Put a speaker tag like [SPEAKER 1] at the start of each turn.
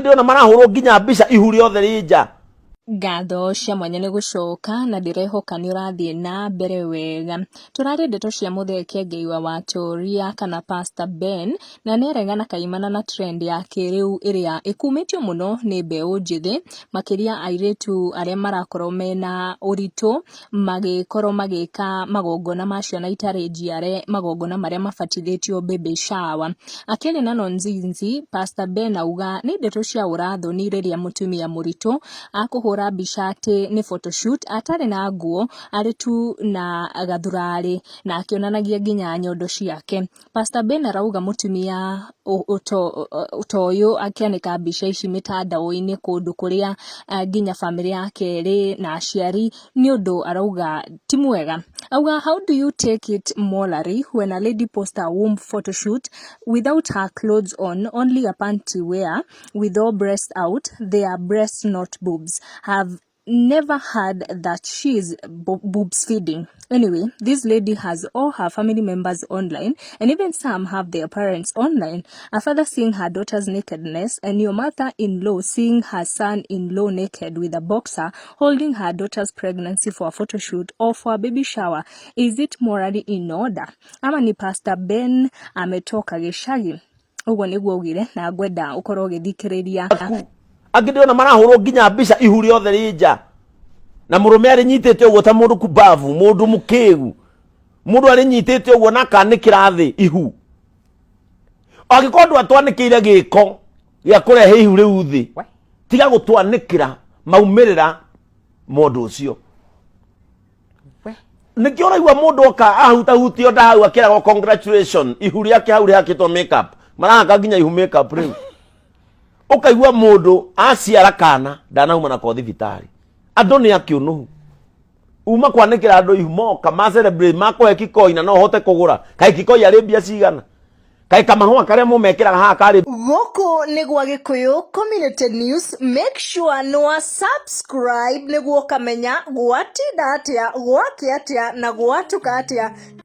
[SPEAKER 1] Ndĩrona marahũrwo nginya mbica ihu rĩothe rĩ nja.
[SPEAKER 2] Ngatho cia mwanya nĩ gũcoka na ndĩrehoka nĩ ũrathiĩ na mbere wega. Tũrarĩ ndeto cia Mũthee Kĩengei wa Watoria kana Pastor Ben na nĩaregana kaimana na trend ya kĩrĩu ĩrĩa ĩkumĩtio mũno nĩ mbeũ njĩthĩ makĩria airĩtu arĩa marakorwo mena ũritũ magĩkorwo magĩka magongona ma ciana itarĩ njiare, magongona marĩa mabatithĩtio baby shower. Akĩaria na Nonzinzi, Pastor Ben auga nĩ ndeto cia ũrathoni rĩrĩa mũtumia mũritũ akũhũra mbica atĩ nĩ photoshoot atarĩ na nguo arĩ tu na gathurarĩ na akĩonanagia nginya nyondo ciake. Pastor Ben arauga mũtumia ta ũyũ akĩanĩka mbica ici mĩtandao-inĩ kũndũ kũrĩa nginya bamĩrĩ yake ĩrĩ na aciari nĩ ũndũ arauga ti mwega. Auga how do you take it morally when a lady post a womb photoshoot without her clothes on, only a panty wear with all breasts out, they are breasts not boobs. Have never heard that she is boobs feeding. Anyway, this lady has all her family members online and even some have their parents online. A father seeing her daughter's nakedness and your mother-in-law seeing her son-in-law naked with a boxer holding her daughter's pregnancy for a photo shoot or for a baby shower. Is it morally in order? Ama ni Pastor Ben ametoka gĩcagi? Ũguo nĩguo augire na ngwenda ũkorwo ũgĩthikĩrĩria.
[SPEAKER 1] Angĩ ndĩrona marahũrwo nginya mbica ihu rĩothe rĩ nja na mũrũme arĩnyitĩte ũguo ta mũndũ kubavu, mũndũ mũkĩgu, mũndũ arĩnyitĩte ũguo na akanĩkĩra thĩ ihu. Angĩkorwo ndwatwanĩkĩire gĩko gĩa kũrehe ihu rĩu thĩ, tiga gũtwanĩkĩra maumĩrĩra ma ũndũ ũcio. Nĩkĩo ũraigua mũndũ oka ahutahutio nda hau akĩragwo congratulation, ihu rĩake hau rĩhakĩtwo makeup, marahaka nginya ihu makeup rĩu. Ũkaigua mũndũ aciara kana ndanauma nako thibitarĩ. Andũ nĩ akĩũnũhu, uma kwanĩkĩra andũ ihu moka ma celebrate makũhe kikoi na no ũhote kũgũra. Kaĩ kikoi arĩ mbia cigana? Kaĩ kamahũa karĩa mũmekĩraga haha karĩ
[SPEAKER 3] Gũkũ nĩ gwa Gĩkũyũ Community News. Make sure nĩ wa subscribe nĩguo ũkamenya gwatinda atĩa, gwakĩa atĩa na gwatuka atĩa.